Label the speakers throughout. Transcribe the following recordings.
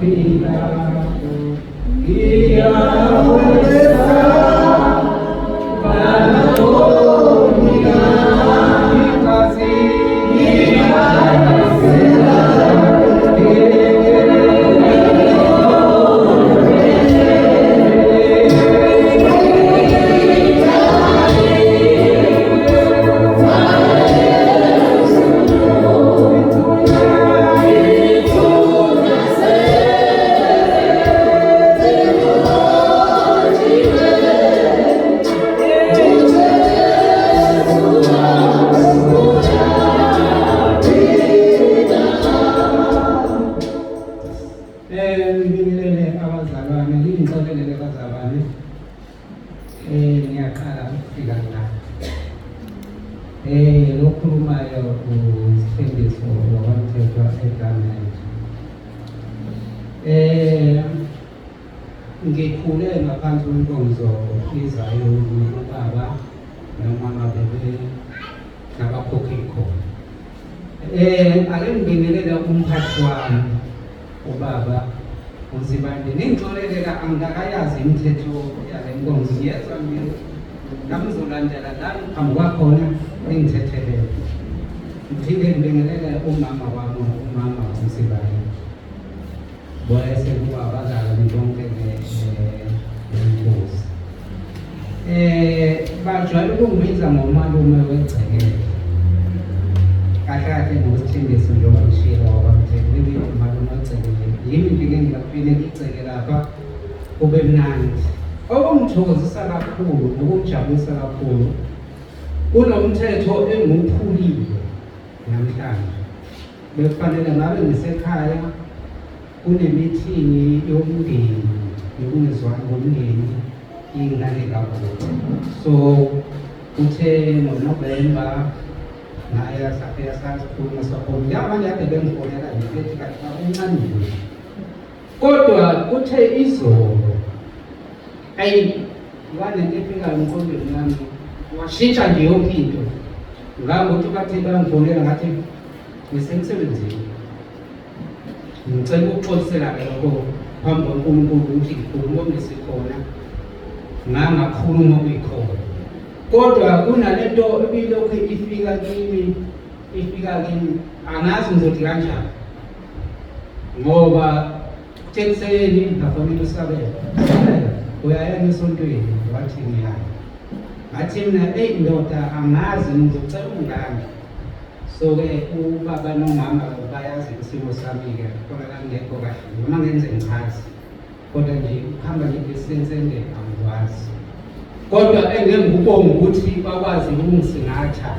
Speaker 1: Ngiyaphila, ngiyakwesa igazi. Ngibingelele abazalwane, ngingixolelele abazalwane. Ngiyaqala ukufika la. Lokhulumayo uSithembiso wakwaMthethwa eGameni. Eh Ngikhule ngaphansi kwenkonzo iZayoni, ubaba nomama bebe nabakhokhi khona. Ake ngibingelele umphathi wami ubaba uNsibande. Ningixolele angikakayazi imithetho yale nkonzo. Ngiyezwa nje nami ngizolandela la ngiphambi kwakhona ningithethelele. Ngiphinde ngibingelele umama wami, umama uNsibande. Bona sekuba abazalwane bonke benkosi. Bajwayele ukungibiza ngomalume wegceke. Kahle kahle ngoSithembiso njengoba ngishilo wakwamthetho, ngibiza umalume wegceke nje. Yimi nje ngeke ngibafile igceke lapha kube mnandi. Okungithokozisa kakhulu nokungijabulisa kakhulu kunomthetho engiwuphulile namhlanje. Bekufanele ngabe ngisekhaya kunemithingi yomndeni yokungezwani komndeni iy'ngane kakhulu. So kuthe ngoNovemba ngaya safika sasikhuluma sakhona njengamanje kade bengifonela nje bethi kanti bakuncane nje. Kodwa kuthe izolo ayi kwanento efikayo emqondweni wami washintsha nje yonke into ngangokuthi bathe bangifonela ngathi ngisemsebenzini ngicela ukuxolisela-ke lokho phambi kwaNkulunkulu ukuthi ngikhuluma okungesikhona ngangakhuluma okuyikhona kodwa kunalento ebilokhu ifika kimi ifika kimi angazi ngizothi kanjani ngoba kuthe ekuseni ngafonela uSabelo uyaya esontweni wathi ngiyaya ngathi mina eyi ndoda angazi ngizocela ungane so-ke ubaba nomama bayazi isimo sami-ke khona kangekho kahle noma ngenze ngichaze kodwa nje ukuhamba nje distance ende angikwazi kodwa engeke ngikubonge ukuthi bakwazi ukungisingatha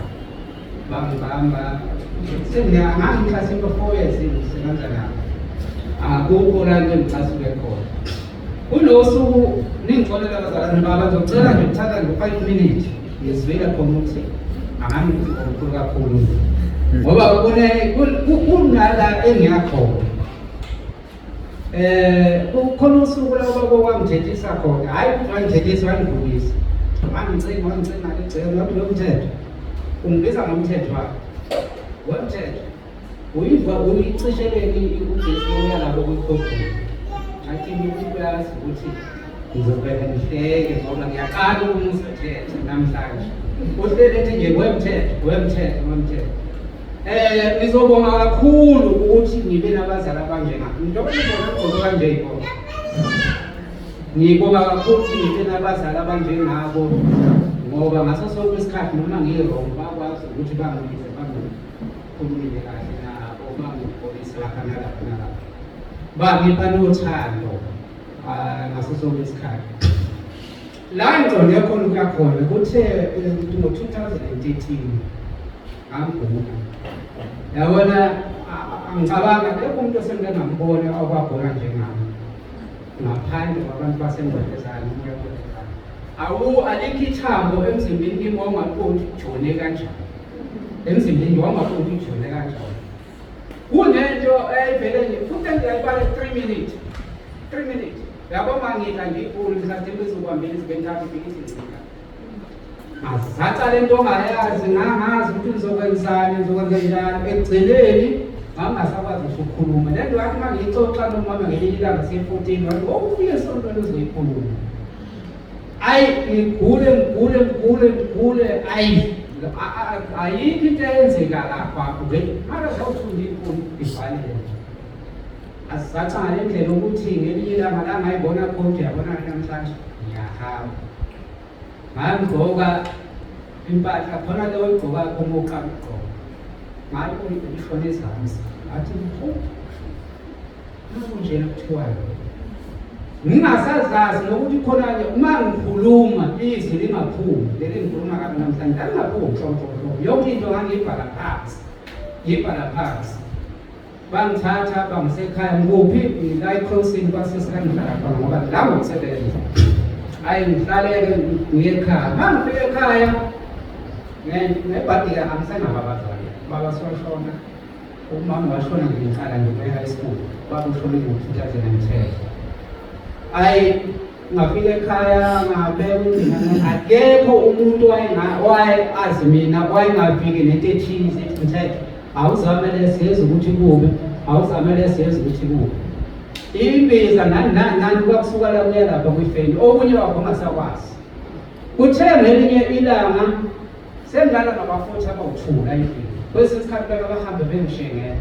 Speaker 1: bangibamba sengiyangazi ngihlase 4 years ngisebenza nabo akukho la nto engicasuke khona kulosuku ningixolela abazalwane baba ngizocela nje ukuthatha nje 5 minutes ngizwile khona ukuthi angani ukuthi omkhulu kakhulu ngoba kunala engiyakhona. Kukhona usuku la ubaba wangithethisa khona, hhayi ukuthi wangithethisa, wangivukisa. Wangicinga, wangicinga ligceke, wathi lo mthetho ungibiza ngomthetho wakhe. Wemthetho uyiva uyicisheleni ugesi uya lapho kwi-podium. Ngathi mina uyazi ukuthi ngizovele ngihleke ngoba ngiyaqala ukumuzwa ethetha namhlanje. Uhleli ethi nje wemthetho, wemthetho, wemthetho. Ngizobonga kakhulu ukuthi ngibe nabazali abanjenga. Njengoba ngibona ngigqoke kanje yibona. Ngibonga kakhulu ukuthi ngibe nabazali abanjengabo ngoba ngaso sonke isikhathi noma ngi-wrong bakwazi ukuthi bangibize bangikhulumile kahle nabo bangibonise lapha nalapha nalapha. Bangipha nothando ngaso sonke isikhathi. La ngiqonde khona ukuya khona kuthe ngo-2013 ngangigula. Yabona angicabanga akekho umuntu osengike ngambona okwagula njengami ngaphandle kwabantu baseNgwelezane umoya weNgwelezane. Awu alikho ithambo emzimbeni kimi wawungaqondi ujone kanjani. Emzimbeni wawungaqondi ujone kanjani. Kunento eyayivele nje futhi engiyayibala 3 minutes. 3 minutes. Yabo uma ngidla nje ipuli mhlawumbe bezokubambela izibe ntathu ifike ithi ngcika. Ngazaca lento ongayazi ngangazi ukuthi ngizokwenzani ngizokwenza njani ekugcineni. Ngangingasakwazi ngisho ukukhuluma. Le nto yathi uma ngiyixoxa nomama ngelinye ilanga siye-14 wathi okufike esontweni uzoyikhuluma. Ayi ngigule ngigule ngigule ngigule ayi ayikho into eyenzeka lapha mara sawuthunda inkulu ibhalele asisaca ngale ndlela ukuthi ngelinye ilanga la ngayibona khona ukuthi yabona namhlanje ngiyahamba ngangigqoka impahla khona le oyigqoka uma uqala ukugqoka ngayi ishona ezansi ngathi nakunjena kuthiwayo ngingasazazi nokuthi khona-ke uma ngikhuluma izwi lingaphumi leli ngikhuluma kabi namhlanje lalingaphumi nhlobo nhlobo yonke into ngangiyibhala phansi ngiyibhala phansi bangithatha bangisekhaya ngikuphi ngila ecrossing kwasisi la ngihlala khona ngoba la ngokusebenza hayi ngihlaleke ngiye ekhaya uma ngifike ekhaya ngebhadi-ke angisenabo abazali baba siwashona umama washona ngiqala nje kwe-high school baba ushone ngo-2010 ayi ngafika ekhaya ngabeka ungcina akekho umuntu owaye-azi mina owayengafiki nento ethize ethi mthetho awuzamele siyeza ukuthi kubi awuzamele siyeza ukuthi kubi imbiza nani nani nani kwakusuka la kuya lapha kwifeni okunye wakho ongasakwazi kuthe ngelinye ilanga sengilala nabafuthi abawuthula endlini kwesinye isikhathi beke bahambe bengishengela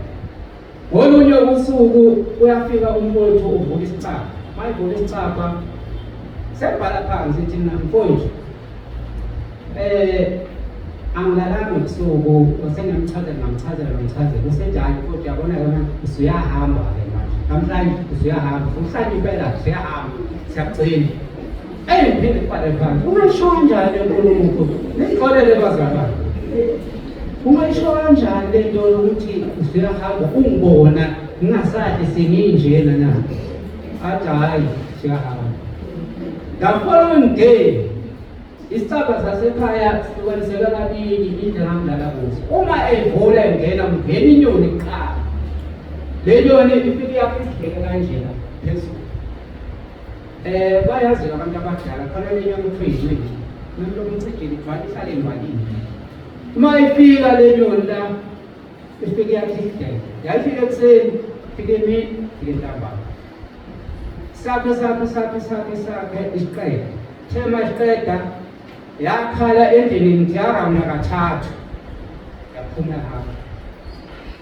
Speaker 1: ngolunye usuku uyafika umfowethu uvula isicabha mayivula isicabha sebhala phansi ithi mina mfowethu eh angilalanga ebusuku wasengamchazela ngamchazela ngamchazela usethi hayi kodwa uyabona yona usuyahamba-ke manje namhlanje usuyahamba uhlanye impela usuyahamba siyakugcina eyi ngiphinde ngibhale phansi ungayisho kanjani le nkulumo mkhulu ningixolele bazalwane ungayisho kanjani le nto yokuthi usuyahamba ungibona ngingasadli senginjena na athi hhayi siyahamba the following day isicabha sasekhaya sihlukaniseka kabili indlela angidlala kuzo uma evula engena kungena inyoni kuqala le nyoni ifike yakho isidleke kanjena phezulu um bayazi abantu abadala khona le nyoni kuthiwa yincindi umuntu omcijile igcwala ihlale endwalini uma ifika le nyoni la ifike yakhe isidleke yayifika ekuseni ifike emini ifike ntambama sakhe sakhe sakhe sakhe sakhe isiqeda thema isiqeda yakhala endlini ngithi yaramla kathathu yaphuma hamba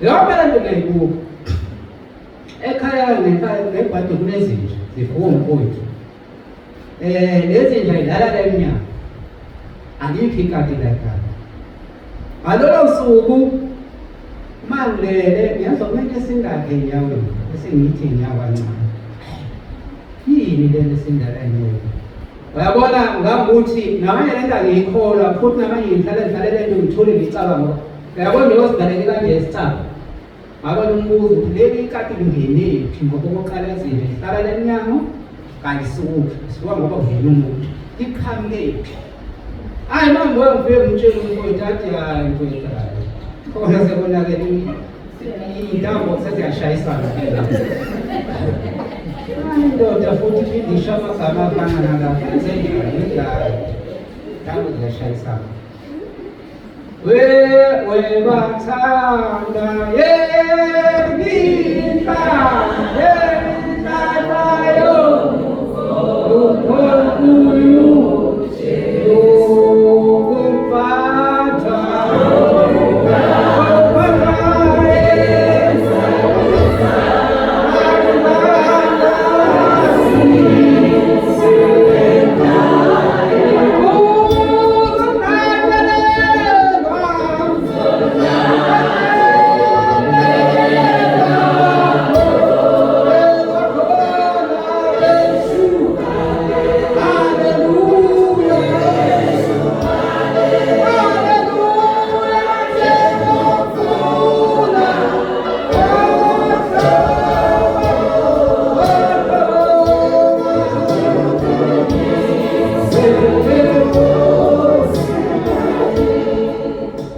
Speaker 1: yonke le nto ngiyayibuka ekhaya ngebhadi kunezinja zivuka umfowethu um lezi nja idlala la emnyango alikho ikati la ekhaya ngalolo suku uma ngilele ngiyazwa kunento esingakhe enyaweni esengiyithi nyawo kancane yini lento esindala enyaweni uyabona ngangukuthi namanye lento angiyikholwa futhi namanye ngihlale ngihlale lento ngithule ngicabanga uyabona njengoba sidaleke kanje isicaba Ngaba nombuzo ukuthi leli ikati lingenephi ngoba okokuqala izinto zihlala le mnyango kayisuki suka ngoba kuvela umuntu iqhamukephi hayi manje ngoba ngifike ngimtshele umfowethu athi hayi mfowethu hayi khona sekonakele iy'ntambo seziyashayisana phela hayi ndoda futhi iphinde isho amagama afana nalawo enzenjani indlala ntambo ziyashayisana We we bathanda yebinhla yebinhla yo lukhulu yokuphatha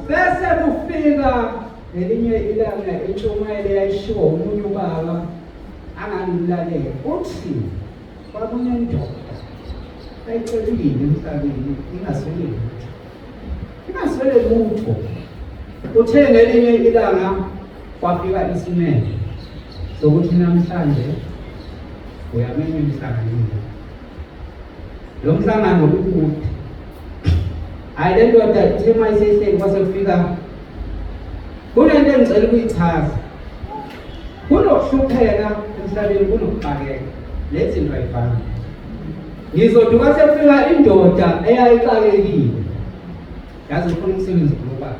Speaker 1: Bese kufika ngelinye ilanga intshumayelo eyayishiwo omunye ubaba angangilalela uthi kwakunendoda ayicelile emhlabeni ingaswele lutho ingaswele lutho uthe ngelinye ilanga Kwafika isimemo sokuthi namhlanje uyamenywa emhlanganweni. Lo mhlangano ukude. Hayi, le ndoda ithe uma isehleli kwase kufika kunento engicela ukuyichaza. Kunokuhlupheka emhlabeni, kunokuxakeka, lezi zinto ayifani. Ngizoduka sekufika indoda eyayixakekile, yazi ufuna umsebenzi kulo baba.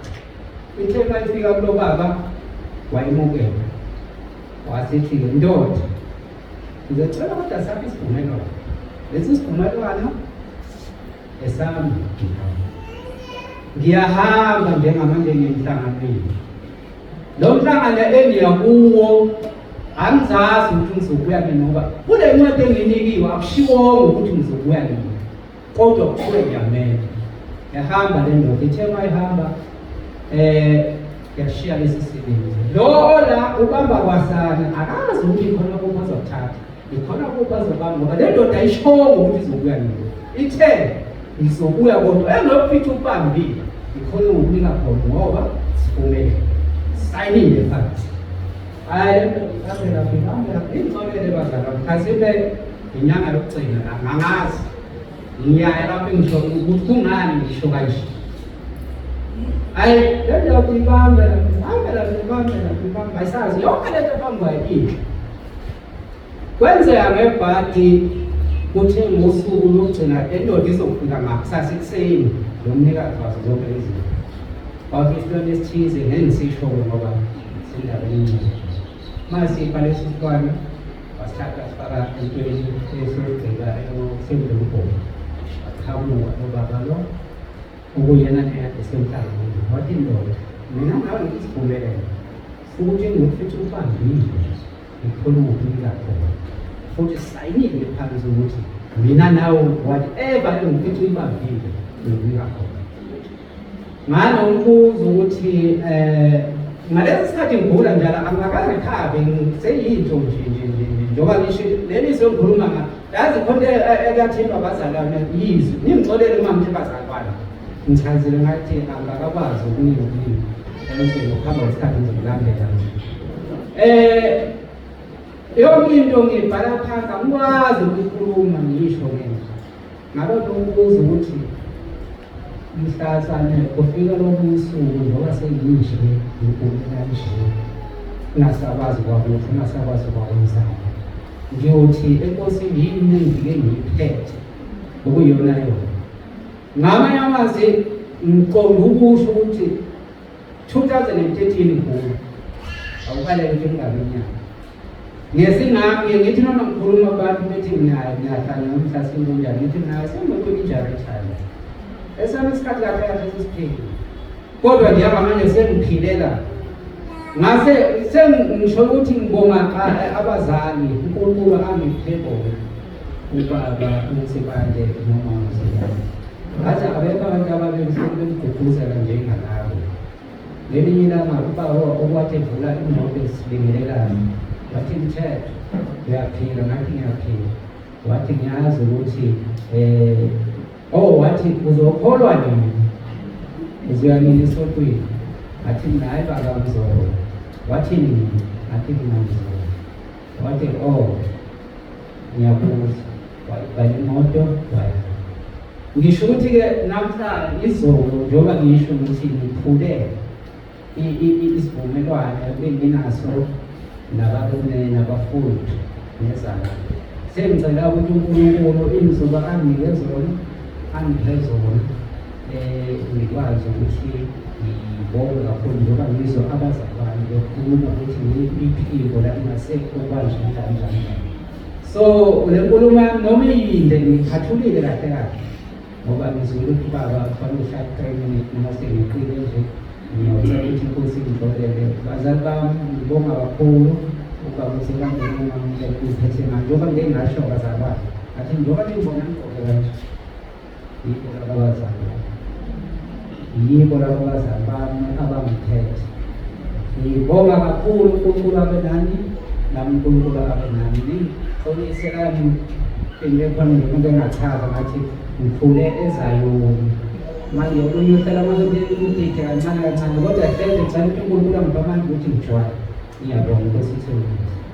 Speaker 1: Ithe uma ifika kulo baba wayimukela, wasethi-ke, ndoda, ngizocela kodwa sakho isivumelwano. Lesi sivumelwano esami, ngiyahamba njengamanje ngiyemhlanganweni. Lo mhlangano engiya kuwo angizazi ukuthi ngizobuya nini, ngoba kule ncwadi enginikiwe akushiwongo ukuthi ngizobuya nini, kodwa kuthiwe ngiyamela. Yahamba le ndoda, ithe uma ihamba yashiya lesi sebenzi. Lo ola ubamba kwasana, akazi ukuthi khona kuphi azokuthatha, ikhona kuphi azobamba, ngoba le ndoda ayishongo ukuthi izobuya nini. Ithe ngizobuya, kodwa engokufica ukubambile ikhona ukunika khona, ngoba sivumelene, sayinile phansi. Hayi, ingixolele bazalwane, mhlawumbe inyanga yokugcina la, ngangazi ngiyaya lapho ngisho ukuthi kungani ngisho kanje. Hayi, le ndoda ibambe lapho, ibambe lapho, ibambe lapho, ibambe, ayisazi yonke le nto phambi kwayo inhle. Kwenzeka ngebhadi kuthe ngosuku lokugcina endoda izofika ngakusasa ekuseni lo mnikazi wazo zonke lezi zinto. Kwafika isilwane esithize, ngeke ngisisho-ke ngoba sendabeni encane. Masipha lesi silwane wasithatha sifaka entweni esogqiba eyosemdlulubhomo. Waqhamuka lo baba lo okuyena esemhlanganweni, wathi, ndoda, mina nawe ngisivumelene ukuthi engiyokufica ubambile ngikhona ukukunika khona, futhi sayinile phansi ukuthi mina nawe whatever engifica uyibambile ngikunika khona. Nganombuzo ukuthi ngalesi sikhathi ngigula njalo angakarekhavi, ngiseyinto nje nje nje nje, njengoba ngisho leli zwi engikhuluma ngalo, yazi khona ekathintwa abazalwane yizwi, ningixolele uma ngithi bazalwane, ngichazile ngathi angakakwazi okuningi okuningi enze ngokuhamba kwesikhathi ngizokulandela. Yonke into ngiyibhala phansi, angikwazi ukuyikhuluma ngisho ngenja. Ngalokho umbuzo ukuthi mhlasane kufika lomunye usuku njengoba senginje ngigule kanje, ngingasakwazi kwakuthi ngingasakwazi kwakwenzana, ngiyothi enkosini yini engike ngiyiphethe okuyiyona yona. Ngamanye amazwi ngiqonda ukusho ukuthi 2013 ngigula, awubaleke ukuthi ngingabi inyanga ngesingami. Ngithi noma ngikhuluma abantu bethi nginayo, ngiyahlanya ngomhlasimbe unjani, ngithi nayo senginoku-injury time, esami isikhathi kahle kahle sesiphilile, kodwa njengamanje sengiphilela ngase sengisho ukuthi ngibonga abazali uNkulunkulu angiphe bona, ubaba uNsibande noma uNsibande. Ngathi abekho abantu ababehleli bengigqugquzela njengalabo. Ngelinye ilanga ubaba okwathi evula imoto esibingelelana wathi, mthetho, uyaphila? Ngathi ngiyaphila. Wathi ngiyazi ukuthi oh, wathi uzokholwa nini, uzoya nini esontweni? Ngathi mina hayi baba, ngizoya. Wathi nini? Ngathi mina ngizoya. Wathi oh, ngiyakuzwa. Wayibhala imoto waya. Ngisho ukuthi-ke namhla izolo njengoba ngisho ukuthi ngiphule isivumelwano ebenginaso nabafowethu nezalwane, sengicela ukuthi uNkulunkulu insuku anginike zona angiphe zona, ngikwazi ukuthi ngibonge kakhulu njengoba ngizwa abazalwane bekhuluma ukuthi iphimbo lalingasekho kanje njani njani. So le nkulumo yami noma iyinde ngiyiphathulile kahle kahle, ngoba ngizwile ukuthi baba kufanele uhlale 3 minutes, noma sengiqile nje, ngiyocela ukuthi inkosi ingixolele. Bazali bami, ngibonga kakhulu ubaba usekangena ngamndlela ngiphethe ngayo, njengoba ngike ngasho bazalwane ngathi njengoba ningibona ngigqoke kanje, yibo laba bazali bami, yibo laba bazali bami abangiphethe. Ngibonga kakhulu, uNkulunkulu abe nani, nami uNkulunkulu abe nani. Ningixoliselani into ekhona nje umuntu engachaza ngathi ngikhule eZayoni, manje okunye uhlala mase udide kancane kancane, kodwa hleze ngicela ukuthi uNkulunkulu angiphe amandla ukuthi ngijwayele. Ngiyabonga, Nkosi ithokoze.